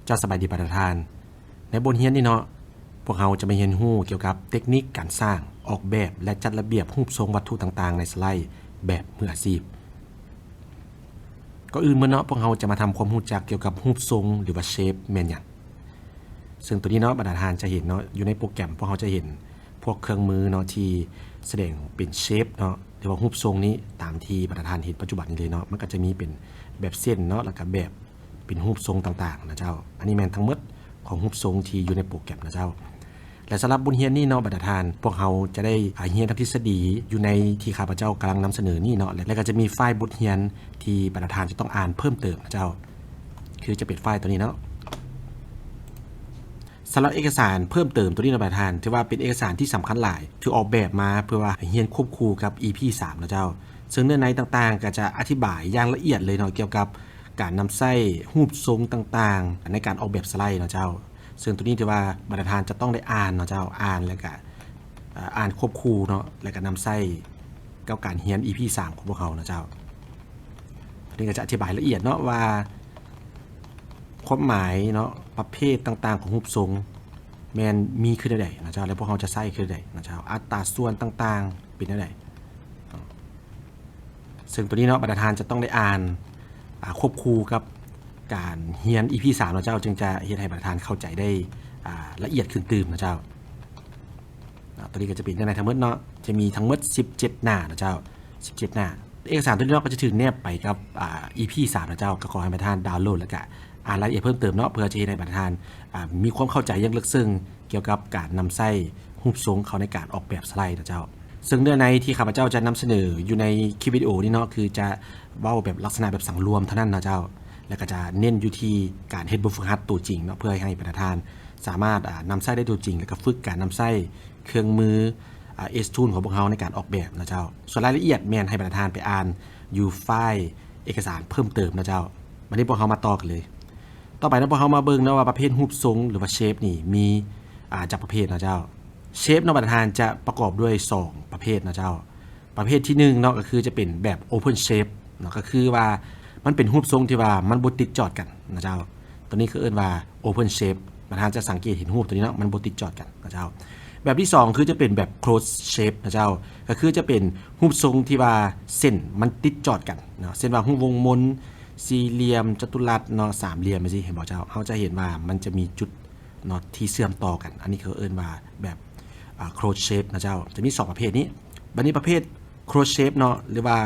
ເຈົ້າສະບາຍດີບັນດາທ່ານ. ໃນບົດຮຽນນີ້ເນາະ, ພວກເຮົາຈະມາຮຽນຮູ້ກ່ຽວກັບເຕັກນິກການສ້າງ, ອອກແບບ ແລະ ຈັດລະບຽບຮູບຊົງວັດຖຸຕ່າງໆໃນສະໄລແບບມືອາຊີບ. ກ່ອນອື່ນໝົດເນາະ, ພວກເຮົາຈະມາທຳຄວາມຮູ້ຈັກກ່ຽວກັບຮູບຊົງ ຫຼືວ່າ shape ແມ່ນຫຍັງ. ເຊິ່ງໂຕນີ້ເນາະ, ບັນດາທ່ານຈະເຫັນເນາະ, ຢູ່ໃນໂປຣແກຣມພວກເຮົາຈະເຫັນພວກເຄື່ອງມືເນາະ ທີ່ສະແດງເປັນ shape ເນາະ ຫຼືວ່າຮູບຊົງນີ້ ຕາມທີ່ບັນດາທ່ານເຫັນປັດຈຸບັນນີ້ເລີຍເນາະ. ມັນກໍຈະມີເປັນແບບເສັ້ນເນາະ ແລ້ວກໍແບບ ເປັນຮູບຊົງຕ່າງໆນະເຈົ້າ. ອັນນີ້ແມ່ນທັງໝົດຂອງຮູບຊົງທີ່ຢູ່ໃນໂປຣແກຣມນະເຈົ້າ. ແລະ ສຳລັບບົດຮຽນນີ້ເນາະບັນດາທ່ານ, ພວກເຮົາຈະໄດ້ ອາ ຮຽນນຳທິດສະດີຢູ່ໃນທີ່ຂ້າພະເຈົ້າກຳລັງນຳສະເໜີນີ້ເນາະ, ແລະ ແລະກໍຈະມີໄຟລ໌ບົດຮຽນທີ່ບັນດາທ່ານຈະຕ້ອງອ່ານເພີ່ມເຕີມນະເຈົ້າ, ຄືຈະເປັນໄຟລ໌ໂຕນີ້ເນາະ. ສຳລັບເອກະສານເພີ່ມເຕີມໂຕນີ້ເນາະບັນດາທ່ານ, ຖືວ່າເປັນເອກະສານທີ່ສຳຄັນຫຼາຍ, ຖືກອອກແບບມາເພື່ອວ່າໃຫ້ຮຽນຄວບຄູ່ກັບ ອີ ພີ ສາມນະເຈົ້າ. ເຊິ່ງເນື້ອໃນຕ່າງໆກໍຈະອະທິບາຍຢ່າງລະອຽດເລີຍເນາະ ກ່ຽວກັບ ການນຳໃຊ້ຮູບຊົງຕ່າງໆໃນການອອກແບບສະໄລເນາະເຈົ້າ. ເຊິ່ງໂຕນີ້ຖືວ່າບັນດາທ່ານຈະຕ້ອງໄດ້ອ່ານເນາະເຈົ້າ, ອ່ານແລ້ວກະ ເອີ ອ່ານຄວບຄູ່ເນາະ ແລ້ວກະນຳໃຊ້ກັບການຮຽນ ອີ ພີ ສາມຂອງພວກເຮົາເນາະເຈົ້າ. ໂຕນີ້ກໍຈະອະທິບາຍລະອຽດເນາະວ່າ ຄວາມໝາຍເນາະ ປະເພດຕ່າງໆຂອງຮູບຊົງແມ່ນມີຄືແນວໃດເນາະເຈົ້າ ແລະ ພວກເຮົາຈະໃຊ້ຄືໃດເນາະເຈົ້າ, ອັດຕາສ່ວນຕ່າງໆເປັນແນວໃດ. ເຊິ່ງໂຕນີ້ເນາະ ບັນດາທ່ານຈະຕ້ອງໄດ້ອ່ານ ອາ ຄວບຄູ່ກັບການຮຽນ ອີ ພີ ສາມເນາະເຈົ້າ, ຈຶ່ງຈະເຮັດໃຫ້ບັນດາທ່ານເຂົ້າໃຈໄດ້ ອາ ລະອຽດຂຶ້ນຕື່ມເນາະເຈົ້າ. ອາ ໂຕນີ້ກໍຈະເປັນຈັ່ງໃດທັງໝົດເນາະ, ຈະມີທັງໝົດສິບເຈັດໜ້າເນາະເຈົ້າ, ສິບເຈັດໜ້າ. ເອກະສານໂຕນີ້ເນາະ ກໍຈະຖືກແນບໄປກັບ ອາ ອີ ພີ ສາມເນາະເຈົ້າ, ກໍຂໍໃຫ້ບັນດາທ່ານດາວໂຫຼດ ແລ້ວກະອ່ານລາຍລະອຽດເພີ່ມເຕີມເນາະ, ເພື່ອຈະເຮັດໃຫ້ບັນດາທ່ານ ອາ ມີຄວາມເຂົ້າໃຈຢ່າງເລິກເຊິ່ງກ່ຽວກັບການນຳໃຊ້ຮູບຊົງເຂົ້າໃນການອອກແບບສະໄລເນາະເຈົ້າ. ເຊິ່ງເນື້ອໃນທີ່ຂ້າພະເຈົ້າຈະນຳສະເໜີຢູ່ໃນຄລິບວິດີໂອນີ້ເນາະ ຄືຈະເວົ້າແບບລັກສະນະແບບສັງລວມເທົ່ານັ້ນເນາະເຈົ້າ, ແລ້ວກໍຈະເນັ້ນຢູ່ທີ່ການເຮັດບົດຝຶກຫັດຕົວຈິງເນາະ, ເພື່ອໃຫ້ບັນດາທ່ານສາມາດ ອາ ນຳໃຊ້ໄດ້ຕົວຈິງ ແລ້ວກໍຝຶກການນຳໃຊ້ເຄື່ອງມື ອາ ເອສທູນຂອງພວກເຮົາໃນການອອກແບບເນາະເຈົ້າ. ສ່ວນລາຍລະອຽດແມ່ນໃຫ້ບັນດາທ່ານໄປອ່ານຢູ່ໄຟລ໌ເອກະສານເພີ່ມເຕີມເນາະເຈົ້າ. ບັດນີ້ພວກເຮົາມາຕໍ່ກັນເລີຍ. ຕໍ່ໄປເນາະ ພວກເຮົາມາເບິ່ງເນາະວ່າປະເພດຮູບຊົງ ຫຼືວ່າ shape ນີ້ມີ ອາ ຈັກປະເພດເນາະເຈົ້າ. Shape ເນາະ ບັນດາທ່ານຈະປະກອບດ້ວຍສອງປະເພດເນາະເຈົ້າ. ປະເພດທີໜຶ່ງເນາະ ກໍຄືຈະເປັນແບບ open shape ເນາະ, ກໍຄືວ່າມັນເປັນຮູບຊົງທີ່ວ່າມັນບໍ່ຕິດຈອດກັນເນາະເຈົ້າ. ໂຕນີ້ເຂົາເອີ້ນວ່າ open shape. ບັນດາທ່ານຈະສັງເກດເຫັນຮູບໂຕນີ້ເນາະ, ມັນບໍ່ຕິດຈອດກັນເນາະເຈົ້າ. ແບບທີສອງ ຄືຈະເປັນແບບ closed shape ເນາະເຈົ້າ, ກໍຄືຈະເປັນຮູບຊົງທີ່ວ່າເສັ້ນມັນຕິດຈອດກັນເນາະ, ເຊັ່ນວ່າຮູບວົງມົນ, ສີ່ຫຼ່ຽມ, ຈັດຕຸລັດເນາະ, ສາມຫຼ່ຽມ ຈັ່ງຊີ້ ເຫັນບໍ່ເຈົ້າ? ເຮົາຈະເຫັນວ່າມັນຈະມີຈຸດ ເນາະ ທີ່ເຊື່ອມຕໍ່ກັນ. ອັນນີ້ເຂົາເອີ້ນວ່າແບບ ອາ closed shape ນະເຈົ້າ, ຈະມີສອງປະເພດນີ້. ບັດນີ້ປະເພດ closed shape ເນາະ ຫຼືວ່າ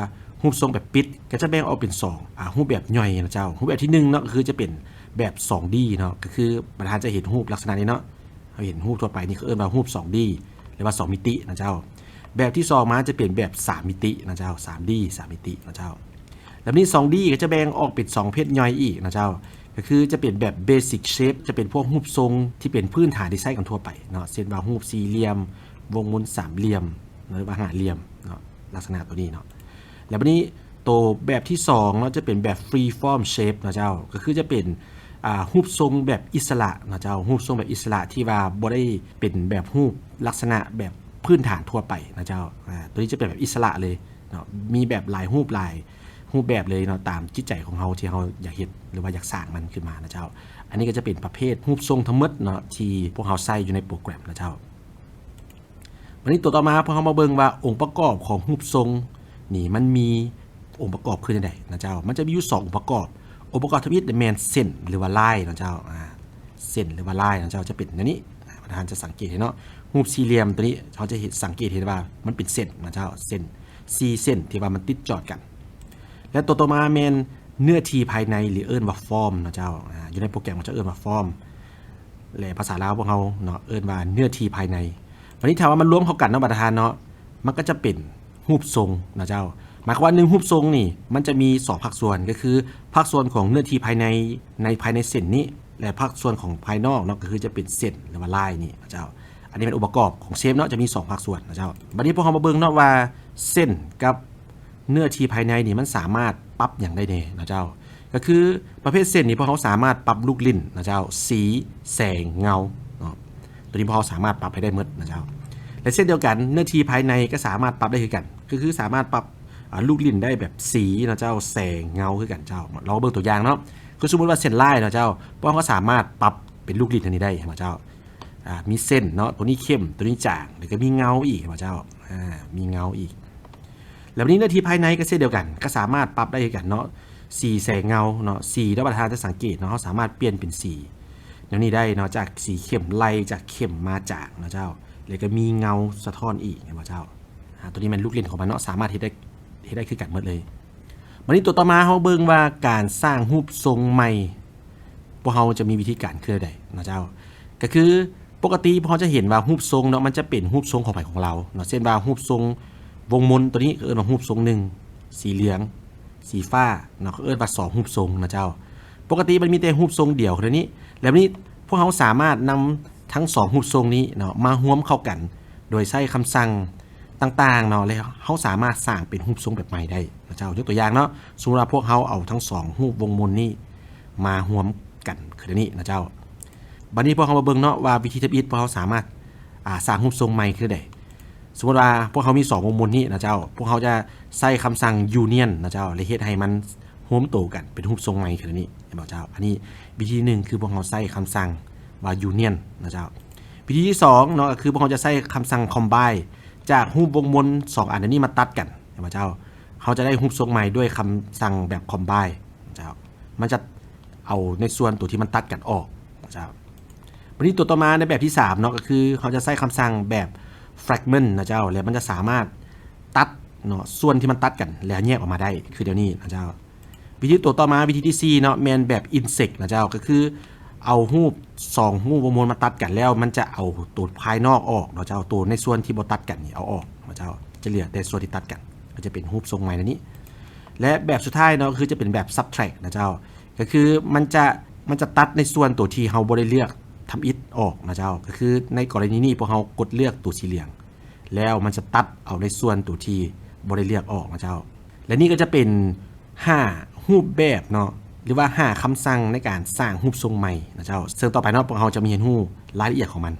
ຮູບຊົງແບບປິດ ກໍຈະແບ່ງອອກເປັນສອງ ອາ ຮູບແບບຍ່ອຍນະເຈົ້າ. ຮູບແບບທີໜຶ່ງເນາະ ກໍຄືຈະເປັນແບບສອງດີເນາະ, ກໍຄືບັນດາທ່ານຈະເຫັນຮູບລັກສະນະນີ້ເນາະ, ເຮົາເຫັນຮູບທົ່ວໄປນີ້ ເຂົາເອີ້ນວ່າຮູບສອງດີ ຫຼືວ່າສອງມິຕິນະເຈົ້າ. ແບບທີສອງມາຈະເປັນແບບສາມມິຕິນະເຈົ້າ, ສາມດີ ສາມມິຕິນະເຈົ້າ. ແລ້ວນີ້ສອງດີກໍຈະແບ່ງອອກເປັນສອງປະເພດຍ່ອຍອີກນະເຈົ້າ, ກໍຄືຈະເປັນແບບ basic shape ຈະເປັນພວກຮູບຊົງທີ່ເປັນພື້ນຖານທີ່ໃຊ້ກັນທົ່ວໄປເນາະ, ເຊັ່ນວ່າຮູບສີ່ຫຼ່ຽມ, ວົງມົນ, ສາມຫຼ່ຽມ ຫຼືວ່າຫ້າຫຼ່ຽມເນາະ, ລັກສະນະໂຕນີ້ເນາະ. ແລ້ວບັດນີ້ໂຕແບບທີສອງເນາະ ຈະເປັນແບບ free form shape ນະເຈົ້າ, ກໍຄືຈະເປັນ ອາ ຮູບຊົງແບບອິດສະຫຼະນະເຈົ້າ, ຮູບຊົງແບບອິດສະຫຼະທີ່ວ່າບໍ່ໄດ້ເປັນແບບຮູບລັກສະນະແບບພື້ນຖານທົ່ວໄປນະເຈົ້າ. ອາ ໂຕນີ້ຈະເປັນແບບອິດສະຫຼະເລີຍເນາະ, ມີແບບຫຼາຍຮູບຫຼາຍ ຮູບແບບເລີຍເນາະ, ຕາມຈິດໃຈຂອງເຮົາທີ່ເຮົາຢາກເຮັດ ຫຼືວ່າຢາກສ້າງມັນຂຶ້ນມານະເຈົ້າ. ອັນນີ້ກໍຈະເປັນປະເພດຮູບຊົງທັງໝົດເນາະ ທີ່ພວກເຮົາໃຊ້ຢູ່ໃນໂປຣແກຣມນະເຈົ້າ. ບັດນີ້ຕົວຕໍ່ມາ ພວກເຮົາມາເບິ່ງວ່າອົງປະກອບຂອງຮູບຊົງນີ້ ມັນມີອົງປະກອບຄືແນວໃດນະເຈົ້າ. ມັນຈະມີຢູ່ສອງອົງປະກອບ. ອົງປະກອບທຳອິດແມ່ນເສັ້ນ ຫຼືວ່າລາຍນະເຈົ້າ, ອາ ເສັ້ນ ຫຼືວ່າລາຍນະເຈົ້າ ຈະເປັນແນວນີ້. ອາ ທ່ານຈະສັງເກດເຫັນເນາະ, ຮູບສີ່ຫຼ່ຽມໂຕນີ້ ເຮົາຈະເຫັນ ສັງເກດເຫັນວ່າມັນເປັນເສັ້ນນະເຈົ້າ, ເສັ້ນ ສີ່ເສັ້ນທີ່ວ່າມັນຕິດຈອດກັນ. ແລະ ຕົວຕໍ່ມາແມ່ນເນື້ອທີ່ພາຍໃນ ຫຼື ເອີ້ນວ່າຟອມນະເຈົ້າ. ອາ ຢູ່ໃນໂປຣແກຣມເຂົາຈະເອີ້ນວ່າຟອມ ແລະ ພາສາລາວພວກເຮົາເນາະ ເອີ້ນວ່າເນື້ອທີ່ພາຍໃນ. ບັດນີ້ຖ້າວ່າມັນລວມເຂົ້າກັນເນາະ ບັນດາທ່ານເນາະ, ມັນກໍຈະເປັນຮູບຊົງນະເຈົ້າ. ໝາຍຄວາມວ່າໜຶ່ງຮູບຊົງນີ້ ມັນຈະມີສອງພາກສ່ວນ, ກໍຄືພາກສ່ວນຂອງເນື້ອທີ່ພາຍໃນ ໃນພາຍໃນເສັ້ນນີ້ ແລະ ພາກສ່ວນຂອງພາຍນອກເນາະ ກໍຄືຈະເປັນເສັ້ນ ຫຼືວ່າລາຍນີ້ນະເຈົ້າ. ອັນນີ້ແມ່ນອົງປະກອບຂອງເຊບເນາະ ຈະມີສອງພາກສ່ວນນະເຈົ້າ. ບັດນີ້ພວກເຮົາມາເບິ່ງເນາະວ່າເສັ້ນກັບເນື້ອທີ່ພາຍໃນນີ້ ມັນສາມາດປັບຫຍັງໄດ້ແດ່ນະເຈົ້າ. ກໍຄືປະເພດເສັ້ນນີ້ ພວກເຮົາສາມາດປັບລູກຫຼິ້ນນະເຈົ້າ, ສີ, ແສງ, ເງົາເນາະ, ໂຕນີ້ພວກເຮົາສາມາດປັບໃຫ້ໄດ້ໝົດນະເຈົ້າ. ແລະ ເຊັ່ນດຽວກັນ ເນື້ອທີ່ພາຍໃນກໍສາມາດປັບໄດ້ຄືກັນ, ກໍຄືສາມາດປັບ ອາ ລູກຫຼິ້ນໄດ້ແບບສີນະເຈົ້າ, ແສງ, ເງົາຄືກັນເຈົ້າ. ລອງເບິ່ງຕົວຢ່າງເນາະ. ຄືສົມມຸດວ່າເສັ້ນລາຍເນາະເຈົ້າ, ພວກເຮົາກໍສາມາດປັບເປັນລູກຫຼິ້ນອັນນີ້ໄດ້ ເຫັນບໍ່ເຈົ້າ? ອາ ມີເສັ້ນເນາະ, ຕົວນີ້ເຂັ້ມ, ຕົວນີ້ຈາງ, ແລ້ວກໍມີເງົາອີກ ເຫັນບໍ່ເຈົ້າ? ອາ ມີເງົາອີກ. ແລ້ວບັດນີ້ເນື້ອທີ່ພາຍໃນກໍເຊັ່ນດຽວກັນ, ກໍສາມາດປັບໄດ້ຄືກັນເນາະ, ສີແສງເງົາເນາະ, ສີເນາະ ບັນດາທ່ານຈະສັງເກດເນາະ, ເຮົາສາມາດປ່ຽນເປັນສີແນວນີ້ໄດ້ເນາະ, ຈາກສີເຂັ້ມໄລ່ຈາກເຂັ້ມມາຈາງເນາະເຈົ້າ, ແລ້ວກໍມີເງົາສະທ້ອນອີກ ເຫັນບໍ່ເຈົ້າ? ອາ ຕົວນີ້ແມ່ນລູກຫຼິ້ນຂອງມັນເນາະ, ສາມາດເຮັດໄດ້ ເຮັດໄດ້ຄືກັນໝົດເລີຍ. ບັດນີ້ຕົວຕໍ່ມາເຮົາເບິ່ງວ່າການສ້າງຮູບຊົງໃໝ່ ພວກເຮົາຈະມີວິທີການຄືໃດເນາະເຈົ້າ? ກໍຄືປົກກະຕິພວກເຮົາຈະເຫັນວ່າຮູບຊົງເນາະ ມັນຈະເປັນຮູບຊົງຂອງໃຜຂອງລາວເນາະ, ເຊັ່ນວ່າຮູບຊົງວົງມົນຕົວນີ້ ເອີ້ນວ່າຮູບຊົງໜຶ່ງ, ສີເຫຼືອງ, ສີຟ້າເນາະ ເອີ້ນວ່າສອງຮູບຊົງເນາະເຈົ້າ. ປົກກະຕິມັນມີແຕ່ຮູບຊົງດຽວເທົ່ານີ້, ແລ້ວນີ້ພວກເຮົາສາມາດນຳທັງສອງຮູບຊົງນີ້ເນາະ ມາຮວມເຂົ້າກັນໂດຍໃຊ້ຄຳສັ່ງ ຕ່າງໆເນາະ ແລ້ວເຮົາສາມາດສ້າງເປັນຮູບຊົງແບບໃໝ່ໄດ້ນະເຈົ້າ. ຍົກຕົວຢ່າງເນາະ, ສົມມຸດວ່າພວກເຮົາເອົາທັງສອງຮູບວົງມົນນີ້ມາຮວມກັນຄືນີ້ນະເຈົ້າ. ບັດນີ້ພວກເຮົາມາເບິ່ງເນາະວ່າວິທີທຳອິດພວກເຮົາສາມາດ ອາ ສ້າງຮູບຊົງໃໝ່ຄືໃດ. ສົມມຸດວ່າພວກເຮົາມີສອງວົງມົນນີ້ນະເຈົ້າ, ພວກເຮົາຈະໃຊ້ຄຳສັ່ງ union ນະເຈົ້າ ແລະ ເຮັດໃຫ້ມັນ ຮວມໂຕກັນເປັນຮູບຊົງໃໝ່ຄືນີ້ ເຫັນບໍ່ເຈົ້າ? ອັນນີ້ວິທີໜຶ່ງ ຄືພວກເຮົາໃຊ້ຄຳສັ່ງວ່າ union ນະເຈົ້າ. ວິທີທີສອງເນາະ ກໍຄືພວກເຮົາຈະໃຊ້ຄຳສັ່ງ combine ຈາກຮູບວົງມົນສອງອັນນີ້ມາຕັດກັນ ເຫັນບໍ່ເຈົ້າ? ເຮົາຈະໄດ້ຮູບຊົງໃໝ່ດ້ວຍຄຳສັ່ງແບບ combine ນະເຈົ້າ. ມັນຈະເອົາໃນສ່ວນຕົວທີ່ມັນຕັດກັນອອກນະເຈົ້າ. ບັດນີ້ຕົວຕໍ່ມາໃນແບບທີສາມເນາະ ກໍຄືເຮົາຈະໃຊ້ຄຳສັ່ງແບບ fragment ນະເຈົ້າ ແລ້ວມັນຈະສາມາດຕັດເນາະ ສ່ວນທີ່ມັນຕັດກັນ ແລ້ວແຍກອອກມາໄດ້ ຄືແນວນີ້ນະເຈົ້າ. ວິທີຕົວຕໍ່ມາ ວິທີທີສີ່ເນາະ ແມ່ນແບບ insect ນະເຈົ້າ, ກໍຄືເອົາຮູບສອງຮູບວົງມົນມາຕັດກັນ ແລ້ວມັນຈະເອົາໂຕພາຍນອກອອກເນາະເຈົ້າ, ໂຕໃນສ່ວນທີ່ບໍ່ຕັດກັນນີ້ເອົາອອກເນາະເຈົ້າ, ຈະເຫຼືອແຕ່ສ່ວນທີ່ຕັດກັນ ກໍຈະເປັນຮູບຊົງໃໝ່ໃນນີ້. ແລະ ແບບສຸດທ້າຍເນາະ ກໍຄືຈະເປັນແບບ subtract ນະເຈົ້າ, ກໍຄືມັນຈະ ມັນຈະຕັດໃນສ່ວນໂຕທີ່ເຮົາບໍ່ໄດ້ເລືອກທຳອິດອອກນະເຈົ້າ, ກໍຄືໃນກໍລະນີນີ້ ພວກເຮົາກົດເລືອກໂຕສີເຫຼືອງ ແລ້ວມັນຈະຕັດເອົາໃນສ່ວນໂຕທີ່ບໍ່ໄດ້ເລືອກອອກນະເຈົ້າ. ແລະ ນີ້ກໍຈະເປັນຫ້າຮູບແບບເນາະ ຫຼືວ່າຫ້າຄຳສັ່ງໃນການສ້າງຮູບຊົງໃໝ່ນະເຈົ້າ. ເຊິ່ງຕໍ່ໄປເນາະ ພວກເຮົາຈະມາຮຽນຮູ້ລາຍລະອຽດຂອງມັນ.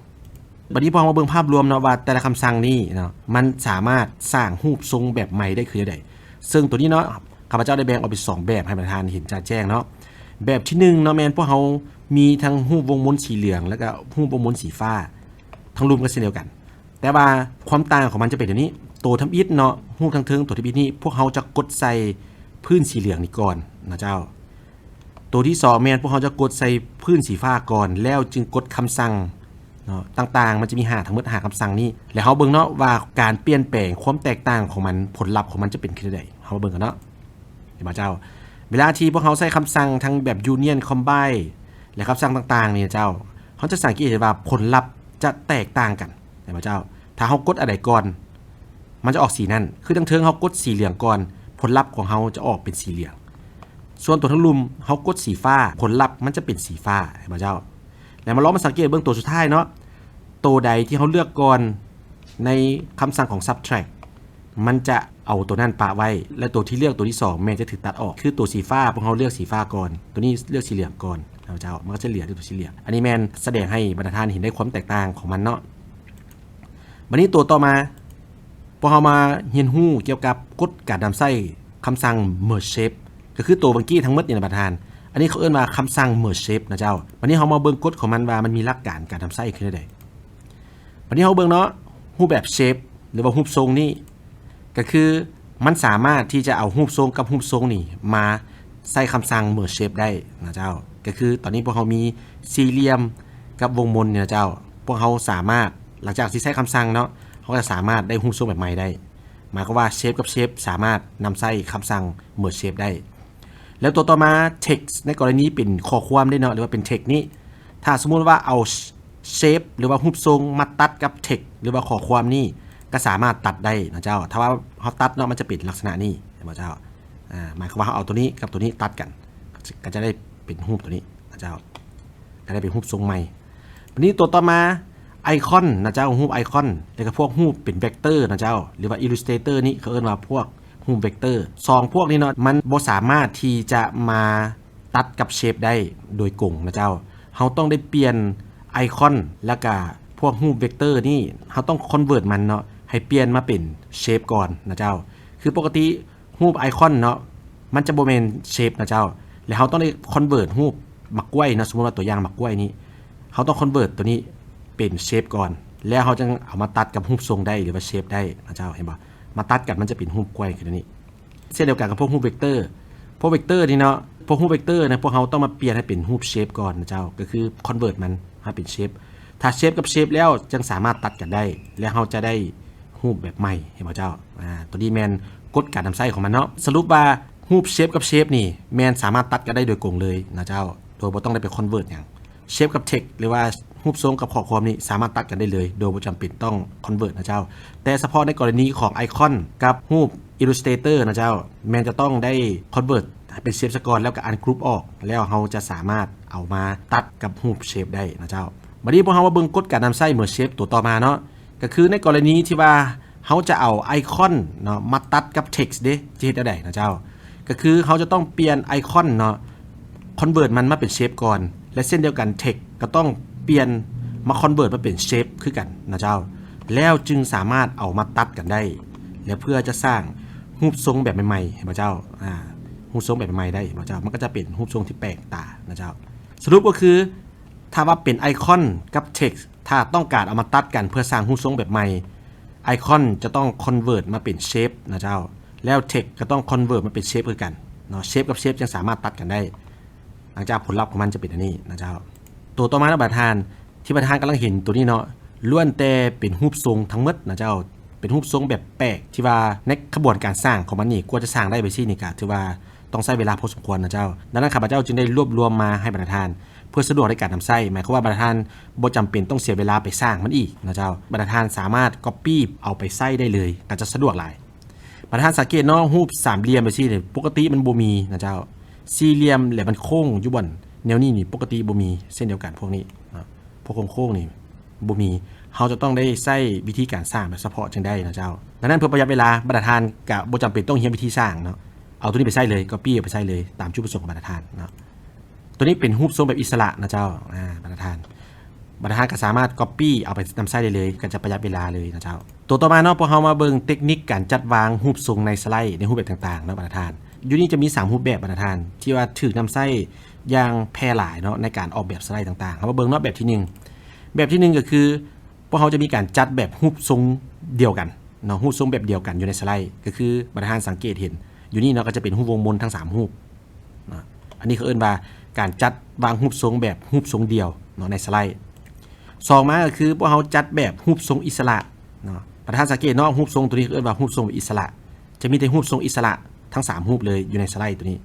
ບັດນີ້ພວກເຮົາມາເບິ່ງພາບລວມເນາະວ່າແຕ່ລະຄຳສັ່ງນີ້ເນາະ ມັນສາມາດສ້າງຮູບຊົງແບບໃໝ່ໄດ້ຄືແນວໃດ. ເຊິ່ງໂຕນີ້ເນາະ ຂ້າພະເຈົ້າໄດ້ແບ່ງອອກເປັນສອງແບບໃຫ້ບັນດາທ່ານເຫັນຈະແຈ້ງເນາະ. ແບບທີໜຶ່ງເນາະ ແມ່ນພວກເຮົາມີທັງຮູບວົງມົນສີເຫຼືອງ ແລ້ວກໍຮູບວົງມົນສີຟ້າ ທັງລຸ່ມກໍເຊັ່ນດຽວກັນ. ແຕ່ວ່າຄວາມຕ່າງຂອງມັນຈະເປັນແບບນີ້, ໂຕທຳອິດເນາະ ຮູບທາງເທິງ ໂຕທຳອິດນີ້ ພວກເຮົາຈະກົດໃສ່ພື້ນສີເຫຼືອງນີ້ກ່ອນນະເຈົ້າ. ໂຕທີສອງແມ່ນພວກເຮົາຈະກົດໃສ່ພື້ນສີຟ້າກ່ອນ ແລ້ວຈຶ່ງກົດຄຳສັ່ງເນາະ ຕ່າງໆ ມັນຈະມີຫ້າ ທັງໝົດຫ້າຄຳສັ່ງນີ້ ແລ້ວເຮົາເບິ່ງເນາະວ່າການປ່ຽນແປງ ຄວາມແຕກຕ່າງຂອງມັນ ຜົນລັບຂອງມັນຈະເປັນຄືໃດ. ເຮົາມາເບິ່ງກັນເນາະ ເຫັນບໍ່ເຈົ້າ? ເວລາທີ່ພວກເຮົາໃຊ້ຄຳສັ່ງທັງແບບ union combine ແລະ ຄຳສັ່ງຕ່າງໆນີ້ເຈົ້າ, ເຮົາຈະສັງເກດເຫັນວ່າຜົນລັບຈະແຕກຕ່າງກັນ ເຫັນບໍ່ເຈົ້າ? ຖ້າເຮົາກົດອັນໃດກ່ອນ ມັນຈະອອກສີນັ້ນ. ຄືທາງເທິງເຮົາກົດສີເຫຼືອງກ່ອນ ຜົນລັບຂອງເຮົາຈະອອກເປັນສີເຫຼືອງ. ສ່ວນຕົວທາງລຸ່ມເຮົາກົດສີຟ້າ ຜົນລັບມັນຈະເປັນສີຟ້າ ເຫັນບໍ່ເຈົ້າ? ແລ້ວມາລອງມາສັງເກດເບິ່ງຕົວສຸດທ້າຍເນາະ, ໂຕໃດທີ່ເຮົາເລືອກກ່ອນໃນຄຳສັ່ງຂອງ subtract ມັນຈະເອົາຕົວນັ້ນປະໄວ້ ແລະ ຕົວທີ່ເລືອກຕົວທີສອງແມ່ນຈະຖືກຕັດອອກ. ຄືຕົວສີຟ້າ ພວກເຮົາເລືອກສີຟ້າກ່ອນ, ຕົວນີ້ເລືອກສີເຫຼືອງກ່ອນ ເຫັນບໍ່ເຈົ້າ? ມັນກໍຈະເຫຼືອແຕ່ຕົວສີເຫຼືອງ. ອັນນີ້ແມ່ນສະແດງໃຫ້ບັນດາທ່ານເຫັນໄດ້ຄວາມແຕກຕ່າງຂອງມັນເນາະ. ບັດນີ້ຕົວຕໍ່ມາ ພວກເຮົາມາຮຽນຮູ້ກ່ຽວກັບກົດການນຳໃຊ້ຄຳສັ່ງ merge shape ກໍຄືຕົວເມື່ອກີ້ທັງໝົດນີ້ນະບັນດາທ່ານ. ອັນນີ້ເຂົາເອີ້ນວ່າຄຳສັ່ງ merge shape ນະເຈົ້າ. ບັດນີ້ເຮົາມາເບິ່ງກົດຂອງມັນວ່າມັນມີຫຼັກການການນຳໃຊ້ຄືໃດ. ບັດນີ້ເຮົາເບິ່ງເນາະ ຮູບແບບ shape ຫຼືວ່າຮູບຊົງນີ້ ກໍຄືມັນສາມາດທີ່ຈະເອົາຮູບຊົງກັບຮູບຊົງນີ້ມາໃຊ້ຄຳສັ່ງ merge shape ໄດ້ນະເຈົ້າ. ກໍຄືຕອນນີ້ພວກເຮົາມີສີ່ຫຼ່ຽມກັບວົງມົນນີ້ນະເຈົ້າ. ພວກເຮົາສາມາດ ຫຼັງຈາກທີ່ໃຊ້ຄຳສັ່ງເນາະ ເຮົາກໍຈະສາມາດໄດ້ຮູບຊົງແບບໃໝ່ໄດ້. ໝາຍຄວາມວ່າ shape ກັບ shape ສາມາດນຳໃຊ້ຄຳສັ່ງ merge shape ໄດ້. ແລ້ວຕົວຕໍ່ມາ text ໃນກໍລະນີເປັນຂໍ້ຄວາມເດ້ເນາະ ຫຼືວ່າເປັນ text ນີ້ ຖ້າສົມມຸດວ່າເອົາ shape ຫຼືວ່າຮູບຊົງມາຕັດກັບ text ຫຼືວ່າຂໍ້ຄວາມນີ້ ກໍສາມາດຕັດໄດ້ນະເຈົ້າ. ຖ້າວ່າເຮົາຕັດເນາະ ມັນຈະເປັນລັກສະນະນີ້ ເຫັນບໍ່ເຈົ້າ? ອາ ໝາຍຄວາມວ່າເຮົາເອົາຕົວນີ້ກັບຕົວນີ້ຕັດກັນ ກໍຈະໄດ້ເປັນຮູບຕົວນີ້ນະເຈົ້າ, ກໍໄດ້ເປັນຮູບຊົງໃໝ່. ບັດນີ້ຕົວຕໍ່ມາ icon ນະເຈົ້າ, ຮູບ icon ແລ້ວກໍພວກຮູບເປັນ vector ນະເຈົ້າ ຫຼືວ່າ illustrator ນີ້ ເຂົາເອີ້ນວ່າພວກ ຮູບ vector ສອງພວກນີ້ເນາະ ມັນບໍ່ສາມາດທີ່ຈະມາຕັດກັບ shape ໄດ້ໂດຍກົງນະເຈົ້າ. ເຮົາຕ້ອງໄດ້ປ່ຽນ icon ແລ້ວກະພວກຮູບ vector ນີ້ ເຮົາຕ້ອງ convert ມັນເນາະ ໃຫ້ປ່ຽນມາເປັນ shape ກ່ອນນະເຈົ້າ. ຄືປົກກະຕິຮູບ icon ເນາະ ມັນຈະບໍ່ແມ່ນ shape ນະເຈົ້າ, ແລ້ວເຮົາຕ້ອງໄດ້ convert ຮູບໝາກກ້ວຍເນາະ, ສົມມຸດວ່າຕົວຢ່າງໝາກກ້ວຍນີ້ ເຮົາຕ້ອງ convert ຕົວນີ້ເປັນ shape ກ່ອນ ແລ້ວເຮົາຈຶ່ງເອົາມາຕັດກັບຮູບຊົງໄດ້ ຫຼືວ່າ shape ໄດ້ນະເຈົ້າ. ເຫັນບໍ່? ມາຕັດກັນມັນຈະເປັນຮູບກ້ວຍຄືຕົວນີ້. ເຊັ່ນດຽວກັນກັບພວກຮູບ vector ພວກ vector ນີ້ເນາະ, ພວກຮູບ vector ນະ ພວກເຮົາຕ້ອງມາປ່ຽນໃຫ້ເປັນຮູບ shape ກ່ອນນະເຈົ້າ, ກໍຄື convert ມັນໃຫ້ເປັນ shape. ຖ້າ shape ກັບ shape ແລ້ວຈຶ່ງສາມາດຕັດກັນໄດ້ ແລ້ວເຮົາຈະໄດ້ຮູບແບບໃໝ່, ເຫັນບໍ່ເຈົ້າ? ອາ ຕົວນີ້ແມ່ນກົດການນຳໃຊ້ຂອງມັນເນາະ. ສະຫຼຸບວ່າຮູບ shape ກັບ shape ນີ້ແມ່ນສາມາດຕັດກັນໄດ້ໂດຍກົງເລີຍນະເຈົ້າ, ໂດຍບໍ່ຕ້ອງໄດ້ໄປ convert ຫຍັງ. shape ກັບ text ຫຼືວ່າຮູບຊົງກັບຂໍ້ຄວາມນີ້ສາມາດຕັດກັນໄດ້ເລີຍ ໂດຍບໍ່ຈຳເປັນຕ້ອງ convert ນະເຈົ້າ. ແຕ່ສະເພາະໃນກໍລະນີຂອງ icon ກັບຮູບ Illustrator ນະເຈົ້າ, ແມ່ນຈະຕ້ອງໄດ້ convert ໃຫ້ເປັນ shape ຊະກ່ອນ ແລ້ວກໍ ungroup ອອກ ແລ້ວເຮົາຈະສາມາດເອົາມາຕັດກັບຮູບ shape ໄດ້ນະເຈົ້າ. ບັດນີ້ພວກເຮົາມາເບິ່ງກົດການນຳໃຊ້ merge shape ຕົວຕໍ່ມາເນາະ, ກໍຄືໃນກໍລະນີທີ່ວ່າເຮົາຈະເອົາ icon ເນາະ ມາຕັດກັບ text ເດ້ ຈະເຮັດແນວໃດນະເຈົ້າ? ກໍຄືເຮົາຈະຕ້ອງປ່ຽນ icon ເນາະ convert ມັນມາເປັນ shape ກ່ອນ ແລະ ເຊັ່ນດຽວກັນ text ກໍຕ້ອງປ່ຽນມາ convert ມາເປັນ shape ຄືກັນນະເຈົ້າ, ແລ້ວຈຶ່ງສາມາດເອົາມາຕັດກັນໄດ້ ແລະ ເພື່ອຈະສ້າງຮູບຊົງແບບໃໝ່ໆ ເຫັນບໍ່ເຈົ້າ? ອາ ຮູບຊົງແບບໃໝ່ໄດ້ ເຫັນບໍ່ເຈົ້າ? ມັນກໍຈະເປັນຮູບຊົງທີ່ແປກຕານະເຈົ້າ. ສະຫຼຸບກໍຄື ຖ້າວ່າເປັນ icon ກັບ text ຖ້າຕ້ອງການເອົາມາຕັດກັນເພື່ອສ້າງຮູບຊົງແບບໃໝ່, icon ຈະຕ້ອງ convert ມາເປັນ shape ນະເຈົ້າ, ແລ້ວ text ກໍຕ້ອງ convert ມາເປັນ shape ຄືກັນເນາະ, shape ກັບ shape ຈຶ່ງສາມາດຕັດກັນໄດ້. ຫຼັງຈາກຜົນລັບຂອງມັນຈະເປັນອັນນີ້ນະເຈົ້າ. ຕົວຕໍ່ມາເນາະບັນດາທ່ານ ທີ່ບັນດາທ່ານກຳລັງເຫັນຕົວນີ້ເນາະ, ລ້ວນແຕ່ເປັນຮູບຊົງທັງໝົດນະເຈົ້າ, ເປັນຮູບຊົງແບບແປກ ທີ່ວ່າໃນຂະບວນການສ້າງຂອງມັນນີ້ ກວ່າຈະສ້າງໄດ້ແບບຊີ້ນີ້ ກໍຖືວ່າຕ້ອງໃຊ້ເວລາພໍສົມຄວນນະເຈົ້າ. ດັ່ງນັ້ນ ຂ້າພະເຈົ້າຈຶ່ງໄດ້ລວບລວມມາໃຫ້ບັນດາທ່ານ ເພື່ອສະດວກໃນການນຳໃຊ້, ໝາຍຄວາມວ່າບັນດາທ່ານບໍ່ຈຳເປັນຕ້ອງເສຍເວລາໄປສ້າງມັນອີກນະເຈົ້າ, ບັນດາທ່ານສາມາດ copy ເອົາໄປໃຊ້ໄດ້ເລີຍ ກໍຈະສະດວກຫຼາຍ. ບັນດາທ່ານສັງເກດເນາະ, ຮູບສາມຫຼ່ຽມແບບຊີ້ນີ້ ປົກກະຕິມັນບໍ່ມີນະເຈົ້າ, ສີ່ຫຼ່ຽມ ແລະ ມັນໂຄ້ງຢູ່ບ່ອນແນວນີ້ນີ້ ປົກກະຕິບໍ່ມີເຊັ່ນດຽວກັນ. ພວກນີ້ເນາະ ພວກໂຄ້ງໆນີ້ບໍ່ມີ, ເຮົາຈະຕ້ອງໄດ້ໃຊ້ວິທີການສ້າງແບບສະເພາະຈຶ່ງໄດ້ນະເຈົ້າ. ດັ່ງນັ້ນ ເພື່ອປະຢັດເວລາ ບັນດາທ່ານກະບໍ່ຈຳເປັນຕ້ອງຮຽນວິທີສ້າງເນາະ, ເອົາຕົວນີ້ໄປໃຊ້ເລີຍ, copy ເອົາໄປໃຊ້ເລີຍຕາມຈຸດປະສົງຂອງບັນດາທ່ານເນາະ. ຕົວນີ້ເປັນຮູບຊົງແບບອິດສະຫຼະນະເຈົ້າ, ອາ ບັນດາທ່ານ ບັນດາທ່ານກໍສາມາດ copy ເອົາໄປນຳໃຊ້ໄດ້ເລີຍ, ກໍຈະປະຢັດເວລາເລີຍນະເຈົ້າ. ຕົວຕໍ່ມາເນາະ, ພວກເຮົາມາເບິ່ງເຕັກນິກການຈັດວາງຮູບຊົງໃນສະໄລໃນຮູບແບບຕ່າງໆເນາະບັນດາທ່ານ. ຢູ່ນີ້ຈະມີສາມຮູບແບບບັນດາທ່ານ ທີ່ວ່າຖືກນຳໃຊ້ຢ່າງແຜ່ຫຼາຍເນາະ ໃນການອອກແບບສະໄລຕ່າງໆ. ເຮົາມາເບິ່ງເນາະ, ແບບທີໜຶ່ງ ແບບທີໜຶ່ງກໍຄື ພວກເຮົາຈະມີການຈັດແບບຮູບຊົງດຽວກັນເນາະ, ຮູບຊົງແບບດຽວກັນຢູ່ໃນສະໄລ, ກໍຄືບັນດາທ່ານສັງເກດເຫັນຢູ່ນີ້ເນາະ, ກໍຈະເປັນຮູບວົງມົນທັງສາມຮູບເນາະ. ອັນນີ້ເຂົາເອີ້ນວ່າການຈັດວາງຮູບຊົງແບບຮູບຊົງດຽວເນາະ ໃນສະໄລ. ສອງມາກໍຄືພວກເຮົາຈັດແບບຮູບຊົງອິດສະຫຼະເນາະ. ບັນດາທ່ານສັງເກດເນາະ, ຮູບຊົງຕົວນີ້ເຂົາເອີ້ນວ່າຮູບຊົງອິດສະຫຼະ, ຈະມີແຕ່ຮູບຊົງອິດສະຫຼະທັງສາມຮູບເລີຍຢູ່ໃນສະໄລຕົວນີ້.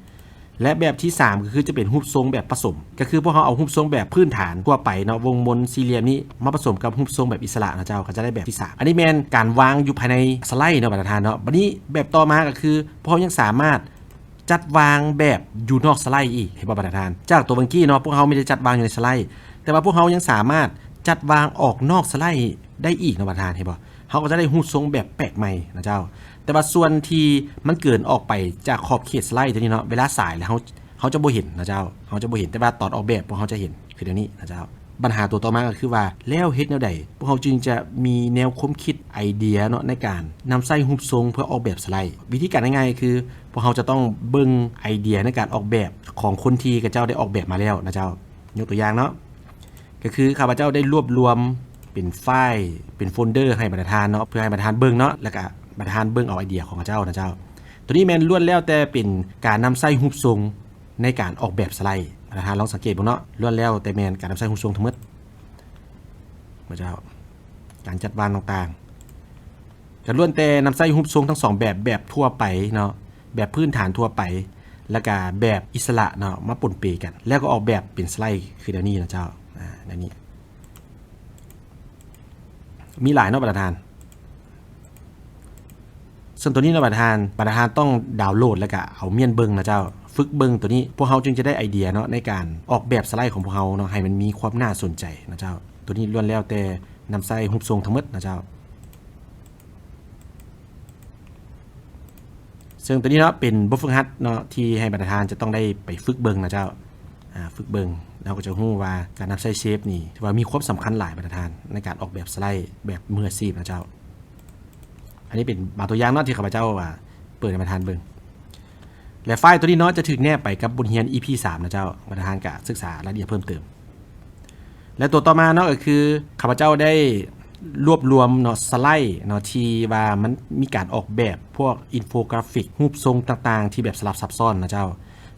ແລະ ແບບທີສາມກໍຄືຈະເປັນຮູບຊົງແບບປະສົມ, ກໍຄືພວກເຮົາເອົາຮູບຊົງແບບພື້ນຖານທົ່ວໄປເນາະ, ວົງມົນ ສີ່ຫຼ່ຽມນີ້ ມາປະສົມກັບຮູບຊົງແບບອິດສະຫຼະນະເຈົ້າ, ກໍຈະໄດ້ແບບທີສາມ. ອັນນີ້ແມ່ນການວາງຢູ່ພາຍໃນສະໄລເນາະບັນດາທ່ານເນາະ. ບັດນີ້ແບບຕໍ່ມາກໍຄື ພວກເຮົາຍັງສາມາດຈັດວາງແບບຢູ່ນອກສະໄລອີກ, ເຫັນບໍ່ບັນດາທ່ານ? ຈາກຕົວເມື່ອກີ້ເນາະ, ພວກເຮົາມີແຕ່ຈັດວາງຢູ່ໃນສະໄລ, ແຕ່ວ່າພວກເຮົາຍັງສາມາດຈັດວາງອອກນອກສະໄລໄດ້ອີກເນາະບັນດາທ່ານ, ເຫັນບໍ່? ເຮົາກໍຈະໄດ້ຮູບຊົງແບບແປກໃໝ່ນະເຈົ້າ. ແຕ່ວ່າສ່ວນທີ່ມັນເກີນອອກໄປຈາກຂອບເຂດສະໄລຕົວນີ້ເນາະ, ເວລາສາຍແລ້ວເຮົາ ເຮົາຈະບໍ່ເຫັນນະເຈົ້າ, ເຮົາຈະບໍ່ເຫັນ, ແຕ່ວ່າຕອນອອກແບບພວກເຮົາຈະເຫັນ ຄືແນວນີ້ນະເຈົ້າ. ບັນຫາຕົວຕໍ່ມາກໍຄືວ່າ ແລ້ວເຮັດແນວໃດ ພວກເຮົາຈຶ່ງຈະມີແນວຄວາມຄິດ ໄອເດຍເນາະ ໃນການນຳໃຊ້ຮູບຊົງເພື່ອອອກແບບສະໄລ? ວິທີການງ່າຍໆ ຄື ພວກເຮົາຈະຕ້ອງເບິ່ງໄອເດຍໃນການອອກແບບຂອງຄົນທີ່ເຂົາເຈົ້າໄດ້ອອກແບບມາແລ້ວນະເຈົ້າ. ຍົກຕົວຢ່າງເນາະ, ກໍຄືຂ້າພະເຈົ້າໄດ້ລວບລວມເປັນໄຟລ໌ ເປັນໂຟນເດີໃຫ້ບັນດາທ່ານເນາະ, ເພື່ອໃຫ້ບັນດາທ່ານເບິ່ງເນາະ, ແລ້ວກະບັນດາທ່ານເບິ່ງເອົາໄອເດຍຂອງເຂົາເຈົ້ານະເຈົ້າ. ຕົວນີ້ແມ່ນລ້ວນແລ້ວແຕ່ເປັນການນຳໃຊ້ຮູບຊົງໃນການອອກແບບສະໄລ. ບັນດາທ່ານລອງສັງເກດເບິ່ງເນາະ, ລ້ວນແລ້ວແຕ່ແມ່ນການນຳໃຊ້ຮູບຊົງທັງໝົດນະເຈົ້າ. ການຈັດວາງຕ່າງໆ ກໍລ້ວນແຕ່ນຳໃຊ້ຮູບຊົງທັງສອງແບບ, ແບບທົ່ວໄປເນາະ, ແບບພື້ນຖານທົ່ວໄປ ແລ້ວກະແບບອິດສະຫຼະເນາະ ມາປົນເປກັນ ແລ້ວກໍອອກແບບເປັນສະໄລຄືແນວນີ້ນະເຈົ້າ. ອາ ແນວນີ້ ມີຫຼາຍເນາະບັນດາທ່ານ. ເຊິ່ງຕົວນີ້ເນາະບັນດາທ່ານ, ບັນດາທ່ານຕ້ອງດາວໂຫຼດ ແລ້ວກະເອົາມ້ຽນເບິ່ງນະເຈົ້າ, ຝຶກເບິ່ງຕົວນີ້, ພວກເຮົາຈຶ່ງຈະໄດ້ໄອເດຍເນາະ ໃນການອອກແບບສະໄລຂອງພວກເຮົາເນາະ ໃຫ້ມັນມີຄວາມໜ້າສົນໃຈນະເຈົ້າ. ຕົວນີ້ລ້ວນແລ້ວແຕ່ນຳໃຊ້ຮູບຊົງທັງໝົດນະເຈົ້າ. ເຊິ່ງຕົວນີ້ເນາະ ເປັນບົດຝຶກຫັດເນາະ ທີ່ໃຫ້ບັນດາທ່ານຈະຕ້ອງໄດ້ໄປຝຶກເບິ່ງນະເຈົ້າ. ອາ ຝຶກເບິ່ງ ເຮົາກໍຈະຮູ້ວ່າການນຳໃຊ້ເຊບນີ້ ຖືວ່າມີຄວາມສຳຄັນຫຼາຍບັນດາທ່ານ ໃນການອອກແບບສະໄລແບບມືອາຊີບນະເຈົ້າ. ອັນນີ້ເປັນບາງຕົວຢ່າງເນາະ ທີ່ຂ້າພະເຈົ້າວ່າເປີດໃຫ້ບັນດາທ່ານເບິ່ງ. ແລະ ໄຟລ໌ຕົວນີ້ເນາະ ຈະຖືກແນບໄປກັບບົດຮຽນ ອີ ພີ ສາມ ນະເຈົ້າ. ບັນດາທ່ານກະສຶກສາລາຍລະອຽດເພີ່ມເຕີມ. ແລະ ຕົວຕໍ່ມາເນາະ ກໍຄືຂ້າພະເຈົ້າໄດ້ລວບລວມເນາະ ສະໄລເນາະ ທີ່ວ່າມັນມີການອອກແບບພວກອິນໂຟກຣາຟິກ ຮູບຊົງຕ່າງໆ ທີ່ແບບສະຫຼັບຊັບຊ້ອນນະເຈົ້າ.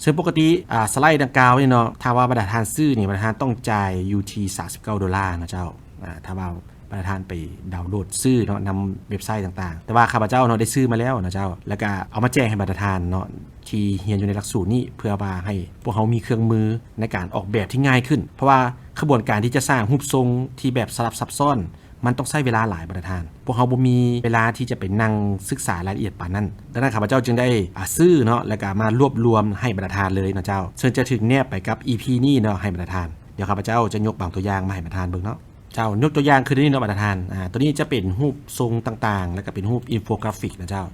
ເຊິ່ງປົກກະຕິ ອາ ສະໄລດັ່ງກ່າວນີ້ເນາະ ຖ້າວ່າບັນດາທ່ານຊື້ນີ້ ບັນດາທ່ານຕ້ອງຈ່າຍຢູ່ທີ່ສາມສິບເກົ້າໂດລານະເຈົ້າ. ອາ ຖ້າວ່າບັນດາທ່ານໄປດາວໂຫຼດຊື້ເນາະ ນຳເວັບໄຊຕ່າງໆ. ແຕ່ວ່າຂ້າພະເຈົ້າເນາະ ໄດ້ຊື້ມາແລ້ວນະເຈົ້າ ແລ້ວກະເອົາມາແຈກໃຫ້ບັນດາທ່ານເນາະ ທີ່ຮຽນຢູ່ໃນຫຼັກສູດນີ້ ເພື່ອວ່າໃຫ້ພວກເຮົາມີເຄື່ອງມືໃນການອອກແບບທີ່ງ່າຍຂຶ້ນ. ເພາະວ່າຂະບວນການທີ່ຈະສ້າງຮູບຊົງທີ່ແບບສະຫຼັບຊັບຊ້ອນ ມັນຕ້ອງໃຊ້ເວລາຫຼາຍບັນດາທ່ານ. ພວກເຮົາບໍ່ມີເວລາທີ່ຈະໄປນັ່ງສຶກສາລາຍລະອຽດປານນັ້ນ. ດັ່ງນັ້ນ ຂ້າພະເຈົ້າຈຶ່ງໄດ້ ອາ ຊື້ເນາະ ແລ້ວກະມາລວບລວມໃຫ້ບັນດາທ່ານເລີຍນະເຈົ້າ. ເຊິ່ງຈະຖືກແນບໄປກັບ ອີ ພີ ນີ້ເນາະ ໃຫ້ບັນດາທ່ານ. ດຽວຂ້າພະເຈົ້າຈະຍົກບາງຕົວຢ່າງມາໃຫ້ບັນດາທ່ານເບິ່ງເນາະ. ເຈົ້າ ຍົກຕົວຢ່າງຄືນີ້ເນາະບັນດາທ່ານ. ອາ ຕົວນີ້ຈະເປັນຮູບຊົງຕ່າງໆ ແລ້ວກະເປັນຮູບອິນໂຟກຣາຟິກນະເຈົ້າ.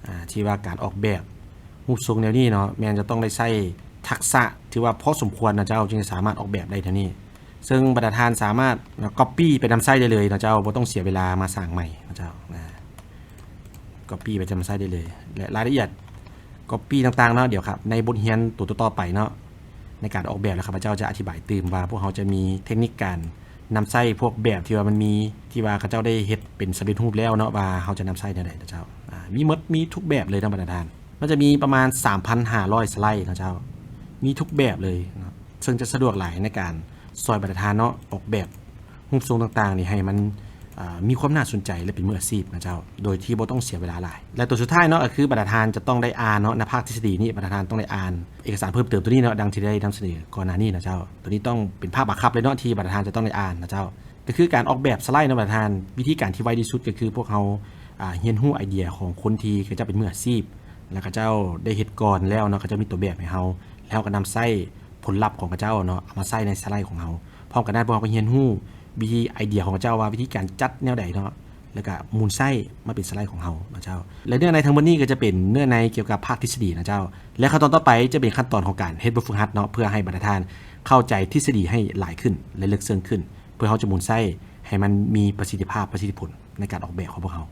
ອາ ທີ່ວ່າການອອກແບບຮູບຊົງແນວນີ້ເນາະ ແມ່ນຈະຕ້ອງໄດ້ໃຊ້ທັກສະທີ່ວ່າພໍສົມຄວນນະເຈົ້າ ຈຶ່ງຈະສາມາດອອກແບບໄດ້ແນວນີ້. ເຊິ່ງບັນດາທ່ານສາມາດກັອບປີ້ໄປນຳໃຊ້ໄດ້ເລີຍນະເຈົ້າ ບໍ່ຕ້ອງເສຍເວລາມາສ້າງໃໝ່ນະເຈົ້າ. ອາ ກັອບປີ້ໄປນຳໃຊ້ໄດ້ເລີຍ ແລະ ລາຍລະອຽດກັອບປີ້ຕ່າງໆເນາະ ດຽວຄັບ ໃນບົດຮຽນຕົວຕໍ່ໆໄປເນາະ ໃນການອອກແບບ ແລ້ວຂ້າພະເຈົ້າຈະອະທິບາຍຕື່ມວ່າ ພວກເຮົາຈະມີເທັກນິກການນຳໃຊ້ພວກແບບທີ່ວ່າມັນມີ ທີ່ວ່າເຂົາເຈົ້າໄດ້ເຮັດເປັນສຳເລັດຮູບແລ້ວເນາະ ວ່າເຮົາຈະນຳໃຊ້ແນວໃດນະເຈົ້າ. ອາ ມີໝົດ ມີທຸກແບບເລີຍເນາະບັນດາທ່ານ. ມັນຈະມີປະມານສາມພັນຫ້າຮ້ອຍສະໄລນະເຈົ້າ ມີທຸກແບບເລີຍເນາະ. ເຊິ່ງຈະສະດວກຫຼາຍໃນການຊ່ອຍບັນດາທ່ານເນາະ ອອກແບບຮູບຊົງຕ່າງໆນີ້ໃຫ້ມັນ ອາ ມີຄວາມໜ້າສົນໃຈ ແລະ ເປັນມືອາຊີບນະເຈົ້າ ໂດຍທີ່ບໍ່ຕ້ອງເສຍເວລາຫຼາຍ. ແລະ ຕົວສຸດທ້າຍເນາະ ກໍຄືບັນດາທ່ານຈະຕ້ອງໄດ້ອ່ານເນາະ ໃນພາກທິດສະດີນີ້ ບັນດາທ່ານຕ້ອງໄດ້ອ່ານເອກະສານເພີ່ມເຕີມຕົວນີ້ເນາະ ດັ່ງທີ່ໄດ້ນຳສະເໜີກ່ອນໜ້ານີ້ນະເຈົ້າ. ຕົວນີ້ຕ້ອງເປັນພາກບັງຄັບເລີຍເນາະ ທີ່ບັນດາທ່ານຈະຕ້ອງໄດ້ອ່ານນະເຈົ້າ. ກໍຄືການອອກແບບສະໄລເນາະບັນດາທ່ານ ວິທີການທີ່ໄວທີ່ສຸດກໍຄືພວກເຮົາ ອາ ຮຽນຮູ້ໄອເດຍຂອງຄົນທີ່ເຂົາເຈົ້າເປັນມືອາຊີບ ແລະ ເຂົາເຈົ້າໄດ້ເຮັດກ່ອນແລ້ວເນາະ ເຂົາເຈົ້າມີຕົວແບບໃຫ້ເຮົາ ແລ້ວເຮົາກໍນຳໃຊ້ຜົນລັບຂອງເຂົາເຈົ້າເນາະ ເອົາມາໃຊ້ໃນສະໄລຂອງເຮົາ. ພ້ອມກັນນັ້ນ ພວກເຮົາກໍຮຽນຮູ້ວິທີໄອເດຍຂອງເຂົາເຈົ້າວ່າວິທີການຈັດແນວໃດເນາະ ແລ້ວກໍໝູນໃຊ້ມາເປັນສະໄລຂອງເຮົານະເຈົ້າ. ແລະ ເນື້ອໃນທັງໝົດນີ້ກໍຈະເປັນເນື້ອໃນກ່ຽວກັບພາກທິດສະດີນະເຈົ້າ. ແລະ ຂັ້ນຕອນຕໍ່ໄປຈະເປັນຂັ້ນຕອນຂອງການເຮັດບົດຝຶກຫັດເນາະ ເພື່ອໃຫ້ບັນດາທ່ານເຂົ້າໃຈທິດສະດີໃຫ້ຫຼາຍຂຶ້ນ ແລະ ເລິກເຊິ່ງຂຶ້ນ ເພື່ອເຮົາຈະໝູນໃຊ້ໃຫ້ມັນມີປະສິດທິພາບ ປະສິດທິຜົນໃນການອອກແບບຂອງພວກເຮົາ.